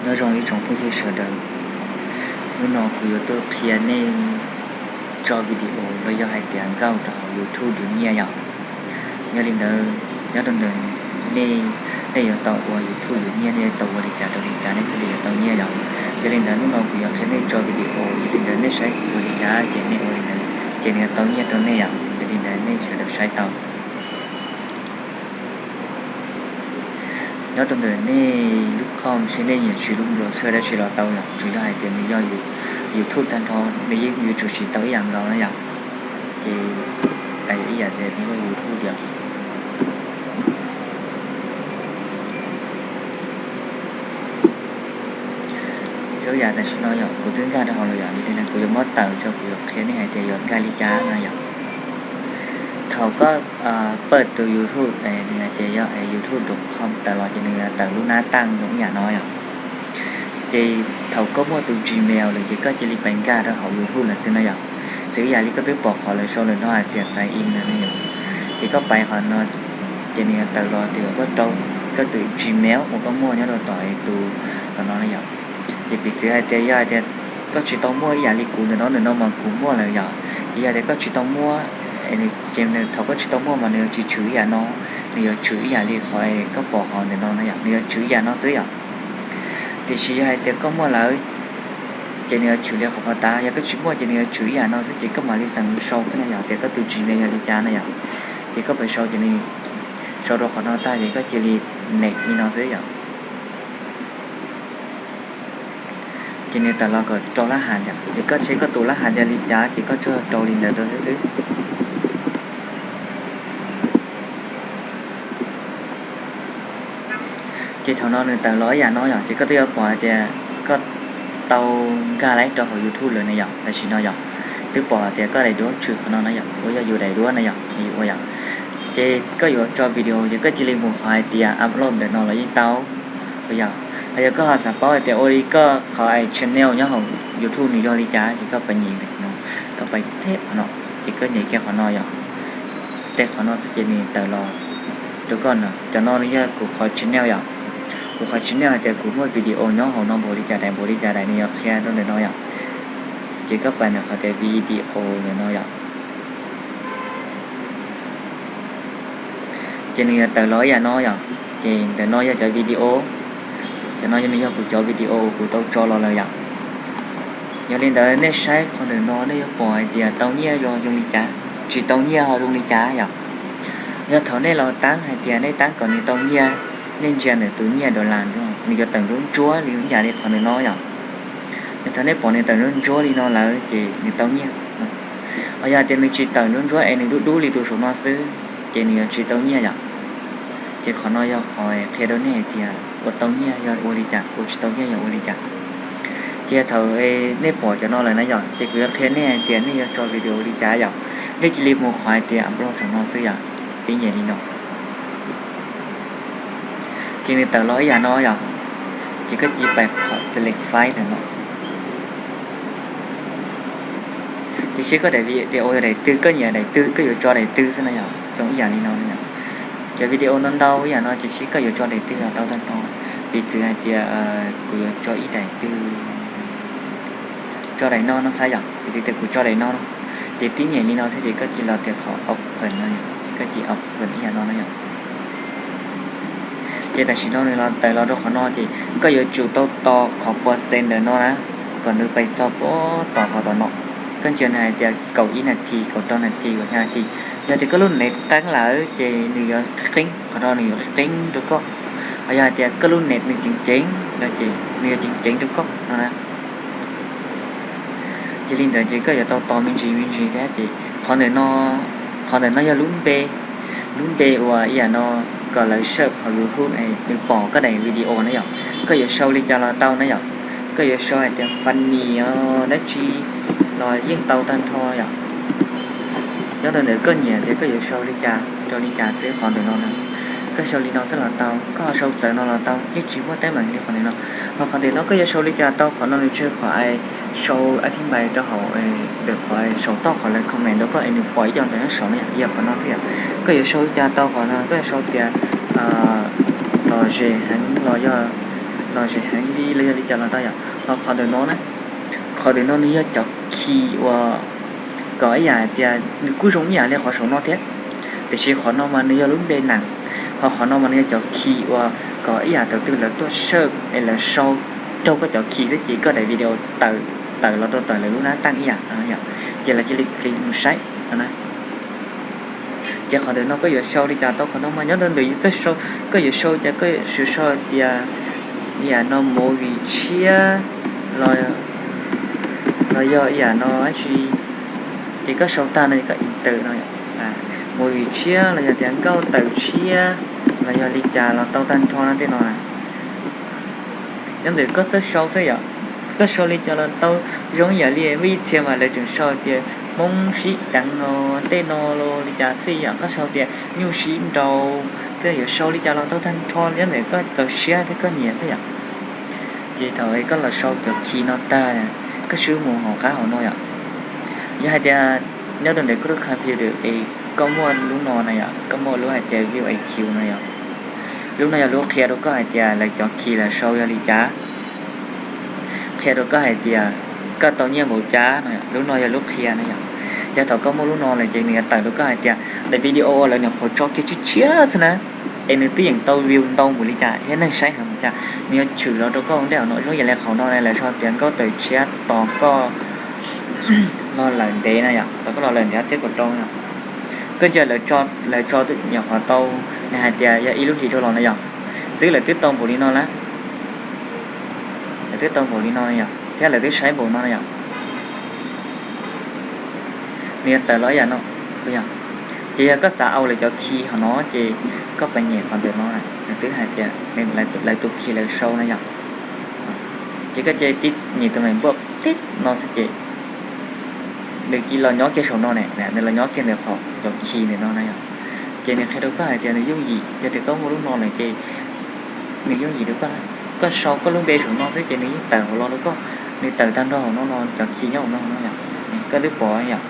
Nyob zoo ib tsoom phooj ywg sawv daws, hnub no kuv yuav tuaj qhia nej tso video los yog hais tias nkauj rau hauv YouTube yuav nyiaj yom. Yog li ntawd, nyob rau ntawm nej, nej yuav tau ua YouTube yuav nyiaj, nej yuav tau ua li cas rau li cas nej thiaj li yuav tau nyiaj yom. Yog li ntawd hnub no kuv yuav qhia nej tso video, yog li ntawd nej saib kuv ua li cas ces nej ua li ntawd ces nws yuav tau nyiaj rau nej yom. Yog li ntawd nej sawv daws saib tau. Nyob rau ntawm nej lub com seb nej nyiam siv lub browser dab tsi los tau yom, tsuas yog hais tias nws yog YouTube tag nrho nws yeej yuav tsum siv tau ib yam nkaus na yom. Ces ib yam tias nws yog YouTube yom. Zoo yam tam sim no yom, kuv twb nkag rau hauv lawm yom, yog li ntawd kuv yuav muab tawm tso kuv yuav qhia nej hais tias yuav nkag li cas na yom. Thaum koj pawj tus YouTube, nws hais tias yog YouTube dot com tawm los ces nws yuav tawm lub nab taj zoo ib yam no yom. Ces thaum koj muaj tus Gmail lawm ces koj cia li pais nkag rau hauv YouTube lawm xwb no yom. Xws ib yam li koj twb pom qhov lawv sau lawm no hais tias sign in no yom. Ces koj pais qhov no, ces nws yuav tawm los tias koj rau koj tus Gmail uas koj muaj nyob rau tom tus, tom no na yom. Ces piv txwv hais tias yog hais tias koj tsis tau muaj ib yam li kuv ntawm no, ntawm no mas kuv muaj lawm yom. Ces yog tias koj tsis tau muaj, ces thaum koj tsis tau muaj mas nws yuav tsis tshwm ib yam no, nws yuav tshwm ib yam li qhov koj pom hauv ntawm no no yom, nws yuav tshwm ib yam no xwb yom. Tiam sis yog hais tias koj muaj lawm, ces nws yuav tshwm li qhov pov tas, yog koj tsis muaj ces nws yuav tshwm ib yam no xwb, ces koj mam li xeem mus sau xwb na yom, tias koj tus Gmail yog li cas na yom. Ces koj pais sau ces nws sau rau qhov no tag ces koj cia li next li no xwb yom. Ces nws tawm los kom rau lab has yom, ces koj seb koj tus lab has yog li cas ces koj tsuas rau li ntawd rau xwb xwb. Ces thaum no nws tawm los ib yam no yom, ces koj twb yuav pom hais tias koj tau nkag lawm rau hauv YouTube lawm na yom, tam sim no yom. Twb pom hais tias koj daim duab tshwm qhov no na yom, uas yog yus daim duab na yom, yus ua yom. Ces koj yuav tso video ces koj cia li mus qhov hais tias upload ntawm no los yeej tau. Yog, ho yog koj ho xav paub hais tias ua li koj qhov channel nyob hauv YouTube nws yog li cas ces koj pais nyem ntawm no, koj pais theb qhov no, ces koj nyem kiag qhov no yom. Tej qhov no xwb ces nws tawm los rau koj no. Cov no nws yog kuv qhov channel yom. Kuv qhov channel hais tias kuv muaj video nyob hauv no npaum li cas daim npaum li cas daim nws yuav qhia rau ntawm no yom. Ces koj pais ntawm qhov tias video ntawm no yom. Ces nws yuav tawm los ib yam no yom. Ces ntawm no yog cov video, cov no nws yog kuv cov video kuv tau tso los lawm yom. Yog li ntawd nej saib qhov ntawm no nej yuav pom hais tias tau nyiaj los zoo li cas, tsis tau nyiaj ho zoo li cas yom. Yog thaum nej los tab hais tias nej tab kom nws tau nyiaj, nej ntsia ntawm tus nyiaj dollar, nws yuav tawm ntsuab ntsuab li ib yam li qhov ntawm no yom. Yog thaum nej pom nws tawm ntsuab ntsuab li no lawm ces nws tau nyiaj. Ho yog tias nws tsis tawm ntsuab ntsuab es nws dub dub li tus saum no xwb, ces nws yuav tsis tau nyiaj yom. Ces qhov no yog qhov qhia rau nej hais tias ua tau nyiaj yog ua li cas, ua tsis tau nyiaj yog ua li cas. Ces thaum nej pom cov no lawm na yom, ces kuv yuav qhia nej hais tias nej yuav tso video ua li cas yom. Nej cia li mus qhov hais tias upload saum no xwb yom, tib nyem li no. Ces nws tawm los ib yam no yom, ces koj cia li pais qhov select file ntawm no. Ces seb koj daim video yog daim twg, koj nyiam daim twg koj yuav tso daim twg xwb na yom, zoo ib yam li no na yom. Cov video no ntau ib yam no ces seb koj yuav tso daim twg los tau tag nrho. Piv txwv hais tias kuv yuav tso ib daim twg, tso daim no no xav yom, piv txwv tias kuv tso daim no no, ces tib nyem li no xwb ces koj cia li los tias qhov open no yom, ces koj cia li open ib yam no na yom. Ces tam sim no nws los tawm los rau qhov no ces koj yuav tsum tau tos qhov percent ntawm no na, kom nws pais txog puag tom qhov tom no. Koj ntsia nws hais tias kaum ib nas this, kaum rau nas this, kaum xya nas this. Yog tias koj lub net qeeb lawm ces nws yuav qeeb, qhov no nws yuav qeeb rau koj. Ho yog hais tias koj lub net nws ceev ceev no ces nws yuav ceev ceev rau koj no na. Yog li ntawd ces koj yuav tau tos me ntsis me ntsis thiab ces qhov ntawm no, qhov ntawm no yog lub npe, lub npe uas ib yam no kom lawv search hauv YouTube nws pom koj daim video na yom. Koj yuav sau li cas los tau na yom. Koj yuav sau hais tias funny os dab tsi los yeej tau tag nrho yom. Nyob rau ntawm koj nyiam tias koj yuav sau li cas rau li cas xwb qhov ntawm no na. Koj sau li no xwb los tau, koj ho sau txawv no los tau, yeej tsis muaj teeb meem li qhov ntawm no. Ho qhov ntawm no koj yuav sau li cas tau, qhov no nws tseg qhov ai sau ib thib npais rau hauv ntawm qhov saum toj qhov lawv comment rau koj es nws pom ib co ntawv nyob saum no yom, yog qhov no xwb yom. Koj yuav sau li cas tau qhov no, koj yuav sau tias lom zem heev los yog los zem heev li los yog li cas los tau yom. Ho qhov ntawm no na, qhov ntawm no nws yog cov khi uas kom ib yam hais tias nws kuj zoo ib yam li qhov saum no thiab, tiam sis qhov no mas nws yog lub npe nees, ho qhov no mas nws yog cov khi uas kom ib yam thaum twg lawv tuaj search es lawv sau raug koj cov khi xwb ces koj daim video tawm, tawm los rau tom lawv lub nab taj ib yam no yom. Ces lawv cia li click mus saib no na. Ces qhov ntawm no koj yuav sau li cas tau qhov no mas nyob rau ntawm yus txawj sau, koj yuav sau ces koj yuav sau tias ib yam no movie tshiab los yog ib yam no dab tsi, ces koj sau tag no koj enter no, movie tshiab los yog tias nkauj tawm tshiab los yog li cas los tau tag nrho no tej no. Nyob ntawm koj txawj sau xwb yom, koj sau li cas los tau. Zoo yam li muaj ib txhia mas lawv tseem sau tias Hmoob sib deev no tej no los li cas xij yom, koj sau tias nyuj sib nraus, koj yuav sau li cas los tau tag nrho nyob ntawm koj txaus siab thiab koj nyiam xwb yom. Ces thaum koj los sau cov khi no tag, koj swb mus hauv qab hauv no yom. Yog hais tias nyob rau ntawm koj lub computer es koj muaj lub no na yom, koj muaj lub hais tias View A Q no yom. Lub no yog lub qhia rau koj hais tias lawv cov khi lawv sau yog li cas, qhia rau koj hais tias koj tau nyiaj npaum cas no, lub no yog lub qhia na yom. Yog thaum koj muaj lub no lawm ces nws yuav tawm rau koj hais tias daim video uas lawv nyuam qhuav tso kiag tshiab tshiab xwb na, es nws twb yeej tau view ntau npaum li cas thiab neeg saib heev npaum cas, nws yuav tshwm los rau koj ua ntej hauv no. Zoo yam li qhov no lawv sau tias nkauj tawm tshiab tos koj los lawm ntev na yom, tos koj los lawm ntev ob txhiab kaum rau no. Koj ntsia lawv tso nyuam qhuav tau, nws hais tias yog ib lub hlis dhau los no yom, xwb lawv twb tau npaum li no na, lawv twb tau npaum li no na yom, thiab lawv twb saib npaum no na yom. Nws yuav tawm los ib yam no, yog. Ces yog koj xav au lawv cov khi hauv no ces koj pais nyem qhov ntawm no, nws twb hais tias lawv tus khi lawv sau na yom. Ces koj cia li tib nyem tus me npauj tib no xwb ces nws cia li los nyob kiag saum no ne, nws los nyob kiag ntawm qhov cov khi ntawm no na yom. Ces nws qhia rau koj hais tias nws yooj yim, yog tias koj muaj lub no lawm ces nws yooj yim rau koj. Koj sau koj lub npe saum no xwb ces nws yeej tawm hauv los rau koj, nws tawm tag nrho hauv no no, cov khi nyob hauv no no yom. Koj twb pom yom,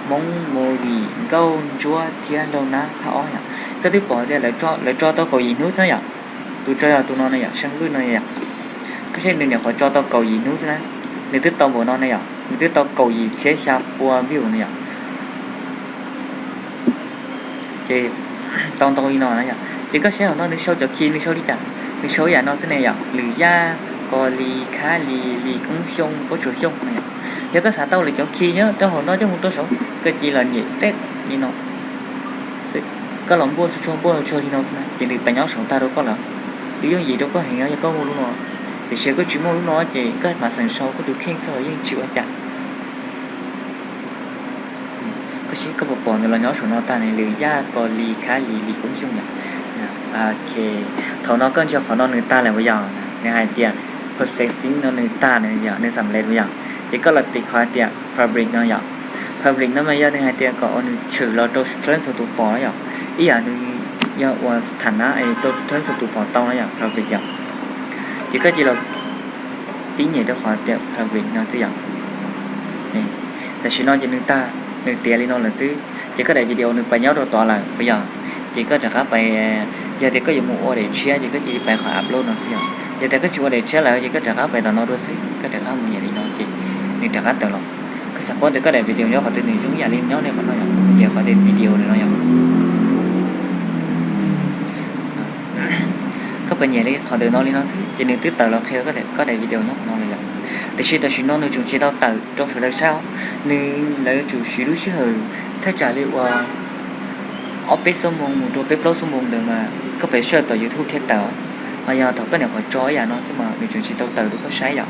Hmoob Movie, Nkauj Ntsuab thiab Nraug Nab phab ob yom. Koj twb pom tias lawv tso tau kaum yim hnub xwb yom. Tus tso yog tus no na yom, Seej Vwj no yom. Koj saib nws nyuam qhuav tso tau kaum yim hnub xwb na, nws twb tau npaum no na yom, nws twb tau kaum yim txhiab xya pua view na yom. Ces tau ntau li no na yom. Ces koj saib hauv no nws sau cov khi nws sau li cas, nws sau ib yam no xwb ne yom, Lwm Yaj, Kos Lis, Khab Lis, Lis Koob Xyooj, Pob Tsuas Xyooj no yom. Yog koj xav tau lawv cov khi nyob rau hauv no coj mus rau saud, koj cia li los nyem teb li no. Koj los npuaj tsuag tsuag npuaj tsuag li no xwb na ces nws pais nyob saud tag rau koj lawm. Nws yooj yim rau koj heev yog koj muaj lub no, tiam sis koj tsis muaj lub no ces koj mam xeem sau koj tus kheej xwb los yeej tsis ua cas. Koj saib koj puas pom nws los nyob saum no tag ne, Lwm Yaj, Kos Lis, Khab Lis, Lis Koob Xyooj yom. Thaum no koj ntsia qhov no nws tag lawm puas yog? Nws hais tias processing no nws tag, nws xam lej puas yog? Ces koj los tiv qhov tias public no yom. Public no mas yog nws hais tias kom uas nws tshwm los rau thawj leej txhua tus pom na yom. Ib yam nws yog ua tham na es rau thawj leej txhua tus pom tau na yom, public yom. Ces koj cia li los tib nyem rau qhov tias public no xwb yom. Tam sim no ces nws tag, nws tiav li no lawm xwb ces koj daim video nws pais nyob rau tod lawm puas yog? Ces koj rov qab pais, yog tias koj yuav mus ua daim tshiab ces koj cia li pais qhov upload no xwb yom. Yog tias koj tsis ua daim tshiab lawm ces koj rov qab pais tom no dua xwb, koj rov qab mus nyem li no ces nws rov qab tawm los. Koj xav paub tias koj daim video nyob qhov twg, nws zoo ib yam li nyob li qhov no yom, yog qhov tias video ntawm no yom. Koj pais nyem li qhov ntawm no li no xwb ces nws twb tawm los qhia koj daim video nyob qhov no lawm yom. Tiam sis tam sim no nws tseem tsis tau tawm rau sawv daws saib os. Nws, lawv tsum siv lub sij hawm thaj tsam li uas ob peb xuab moos mus rau peb plaub xuab moos ntawd mas koj pais search tom YouTube thiaj tawm. Ho yog thaum koj nyuam qhuav tso ib yam no xwb mas nws tseem tsis tau tawm rau koj saib yom.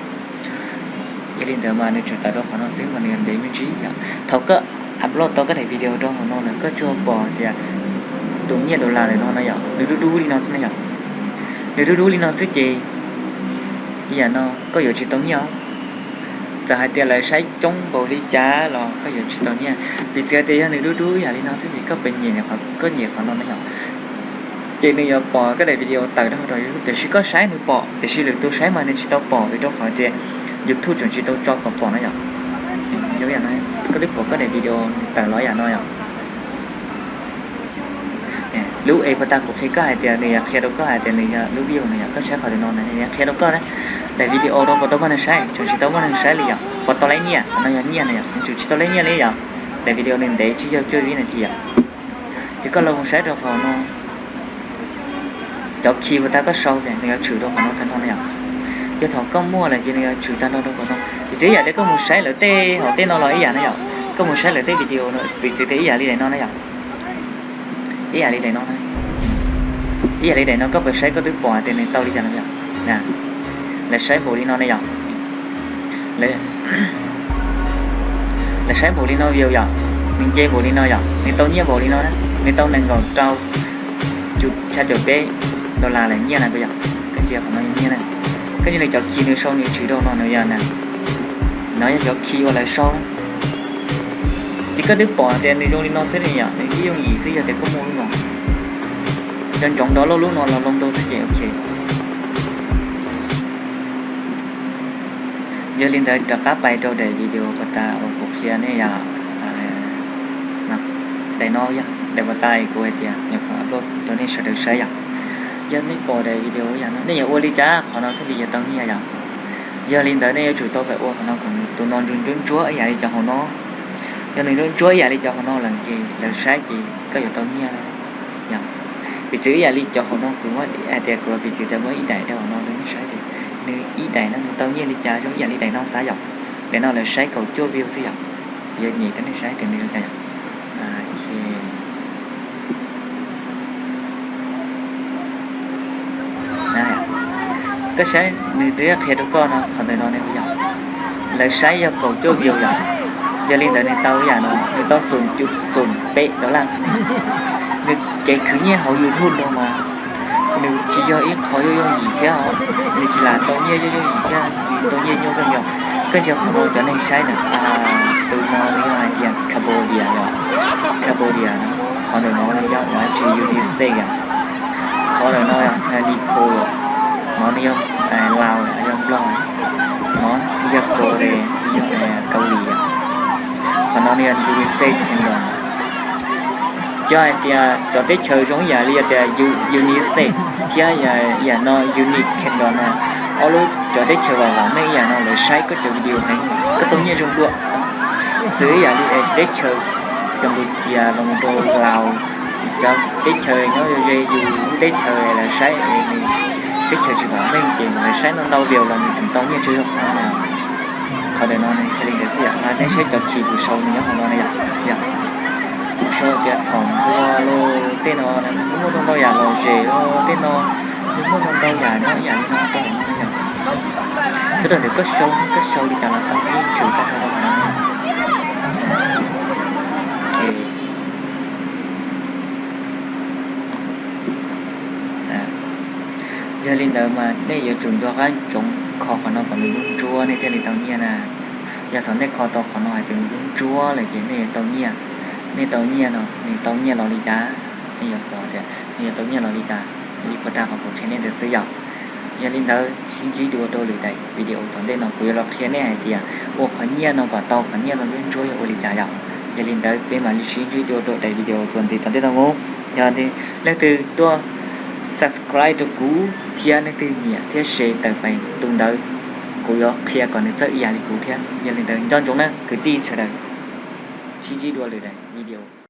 Yog li ntawd mas nws tseem tawm rau qhov no xwb mas nws ntev me ntsis yom. Thaum koj upload tau koj daim video rau hauv no lawm koj tsuas pom tias tus nyiaj dollar ntawm no no yom, nws dub dub li no xwb na yom. Nws dub dub li no xwb ces ib yam no koj yuav tsis tau nyiaj os. Txawm hais tias lawv saib coob npaum li cas los koj yuav tsis tau nyiaj. Piv txwv tias yog nws dub dub ib yam li no xwb ces koj pais nyem, koj nyem qhov no na yom, ces nws yuav pom koj daim video tawm rau hauv YouTube, tiam sis koj saib nws pom, tiam sis lwm tus saib mas nws tsis tau pom vim rau qhov tias YouTube tseem tsis tau tso kom pom na yom. Yog ib yam no, koj twb pom koj daim video nws tawm los ib yam no yom. Lub es puag ta kuv qhia koj hais tias nws yuav qhia rau koj hais tias nws yog lub view no yom, koj saib qhov twg no nws yuav qhia rau koj na. Daim video no puas tau muaj neeg saib? Tseem tsis tau muaj neeg saib li yom. Puas tau laib nyiaj? Qhov no yog nyiaj na yom, nws tseem tsis tau laib nyiaj li yom. Daim video nws ntev tsib caug cuaj vib nas this yom. Ces koj los mus saib rau qhov no, cov khi puag ta koj sau ces nws yuav tshwm rau qhov no tag no na yom. Yog thaum koj muaj lawm ces nws yuav tshwm tag nrho rau qhov no. Piv txwv ib yam li koj mus saib lawv tej hauv tej no los ib yam na yom. Koj mus saib lawv tej video no piv txwv tias ib yam li daim no na yom. Ib yam li daim no na. Ib yam li daim no koj pab saib koj twb pom tias nws tau li cas no yom. Lawv saib npaum li no ne yom. Lawv saib npaum li no view yom. Nws nce npaum li no yom, nws tau nyiaj npaum li no na. Nws tau nees nkaum rau cuv xya caum peb dollar lawm nyiaj na yom. Koj ntsia qhov no yog nyiaj na. Koj ntsia nws cov khi nws sau nws tshwm rau no nws yog na. No yog cov khi uas lawv sau na. Ces koj twb pom tias nws zoo li no xwb ne yom, nws ib yooj yim xwb yog tias koj muaj lub no. Cov ntsoov download lub no los loo rau xwb ces ok. Yog li ntawd rov qab pais rau daim video puag ta uas kuv qhia nej yom. Daim no yog daim puag ta kuv hais tias nyuam qhuav upload rau nej sawv daws saib yom. Yog nej pom daim video yom no nej yuav ua li cas qhov no thiaj li yuav tau nyiaj yom. Yog li ntawd nej yuav tsum tau pais ua qhov no kom tus no ntsuab ntsuab ib yam li cov hauv no. Yog nws ntsuab ntsuab ib yam li cov hauv no lawm ces lawv saib ces koj yuav tau nyiaj yom. Piv txwv ib yam li cov hauv no kuv muab hais tias kuv piv txwv tias muab ib daim rau hauv no rau nej saib tias nws ib daim no nws tau nyiaj li cas zoo ib yam li daim no xav yom. Daim no lawv saib kaum cuaj view xwb yom. Kuv yuav nyem rau nej saib tias nws zoo li cas yom. Koj saib nws twb qhia rau koj no qhov ntawm no ne yom. Lawv saib yog kaum cuaj view yom. Yog li ntawd nws tau ib yam no nws tau xoom cuv xoom peb dollar xwb ne. Nws kev khwv nyiaj hauv YouTube no mas nws tsis yog ib qho yooj yooj yim thiab, nws tsis lam tau nyiaj yooj yooj yim thiab, nws tau nyiaj nyuaj kawg nkaus. Koj ntsia qhov no cov neeg saib na, tus no nws yog hais tias Cambodia yom. Cambodia no, qhov ntawm no nws yog ua tsis United States yom. Qhov ntawm no Nepal yom, no nws yog Laos yog Nplog, no nws yog Korea, nws yog Kaus Lim yom. Qhov no nws yog United States Kingdom. Cov hais tias cov teb chaws zoo ib yam li tias United States thiab yam no United Kingdom no, ob lub cov teb chaws vam vam meej ib yam no lawv saib koj cov video heev, koj tau nyiaj zoo dua. Xws ib yam li teb chaws Cambodia los rau Laos, cov teb chaws nyob ze yus lub teb chaws lawv saib, teb chaws tsis vam meej ces lawv saib ntau ntau view los nws tseem tau nyiaj tsawg zog. Qhov ntawm no nws hais li ntawd xwb yom, nej saib cov khi kuv sau nws nyob hauv no na yom. Kuv sau tias txhaum npua los tej no, nws muaj ntau ntau yam los zem los tej no, nws muaj ntau ntau yam nyob ib yam li no rau hauv no na yom. Koj rau ntawm koj sau, koj sau li cas los tau, yeej tshwm tag nrho rau hauv no na. Yog li ntawd mas nej yuav tsum nco qab ntsoov kho qhov no kom nws ntsuab ntsuab nej thiaj li tau nyiaj na. Yog thaum nej kho tau qhov no hais tias nws ntsuab ntsuab lawm ces nej yuav tau nyiaj. Nej tau nyiaj no nws tau nyiaj los li cas, nej yuav pom tias nws yuav tau nyiaj los li cas li puag ta qhov kuv qhia nej ntawd xwb yom. Yog li ntawd sib ntsib dua rau lwm daim video tom ntej no kuv yuav los qhia nej hais tias ua qhov nyiaj no kom tau qhov nyiaj no ntsuab ntsuab yog ua li cas yom. Yog li ntawd peb mam li sib ntsib dua rau daim video txuas ntxiv tom ntej no mus. Yog leej twg tuaj subscribe rau kuv thiab leej twg nyiam thiab share tawm pais tus ntawd, kuv yuav qhia kom nws txawj ib yam li kuv thiab. Yog li ntawd nco ntsoov na kwv tij sawv daws, sib ntsib dua lwm daim video.